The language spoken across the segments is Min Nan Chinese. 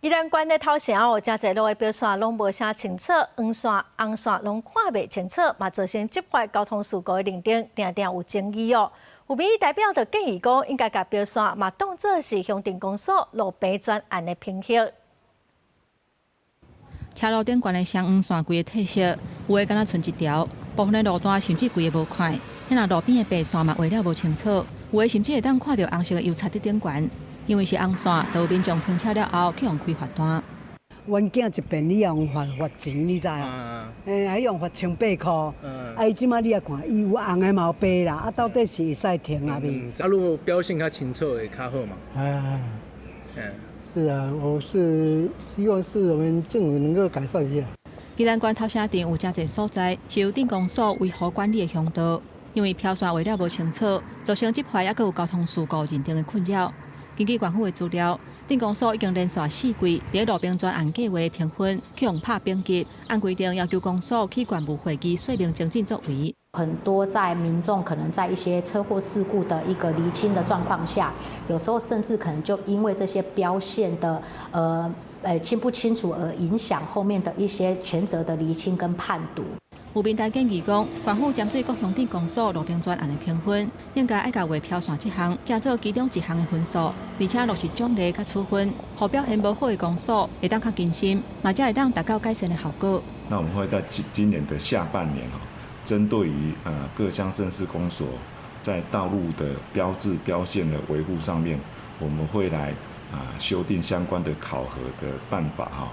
宜蘭縣的頭城有誠濟路的標線攏無啥清楚，黃線、紅線攏看袂清楚，嘛造成執法交通事故的認定，定定有爭議哦。有民意代表就建議講，應該共標線嘛當做是鄉鎮公所路邊專案的評核。車路頂懸的雙黃線規個褪色，有的敢若賰一條，部分的路段甚至規个無看。若路邊的白線嘛畫了無清楚，有的甚至會當看著紅色的油漆佇頂懸。因為是紅線，就有民眾停車了後去予開罰單。阮囝一遍你予罰罰錢，你知啊？欸，還用罰千八箍。啊，伊這馬你也看，伊有紅的嘛有白啦，啊，到底是會使停抑未？啊，如果標線較清楚會較好嘛？哎，是啊，我是希望是我們政府能夠改善一下。宜蘭縣頭城鎮有誠濟所在是由鎮公所維護管理的鄉道，因為標線畫了無清楚，造成執法抑閣有交通事故認定的困擾。根據縣府的資料，鎮公所已經連續四季佇路邊專案計畫評分，去予拍評級，按規定要求公所去縣務會議說明精進作為。很多在民眾可能在一些車禍事故的一個釐清的狀況下，有時候甚至可能就因為這些標線的清不清楚而影響後面的一些權責的釐清跟判讀。有民代建議講，縣府針對各鄉鎮公所路邊專案的評分，應該愛共畫標線這項，當做其中一項的分數，而且落實獎勵佮處分，予表現無好的公所會當較謹慎，嘛才會當達到改善的效果。那我們會在今今年的下半年，針對於各鄉鎮市公所在道路的標誌標線的維護上面，我們會來修訂相關的考核的辦法哈。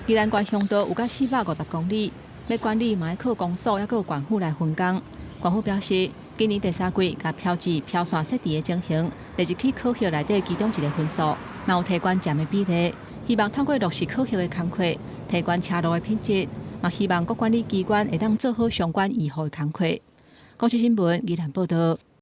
宜蘭縣鄉道有甲450公里。欲管理嘛愛靠公所，抑閣有縣府來分工。縣府表示，今年第三季共標誌標線設置的情形，列入去考核內底其中一個分數，嘛有提懸站的比例，希望透過落實考核的工課，提懸車路的品質，嘛希望各管理機關會當做好相關維護的工課。公視新聞宜蘭報道。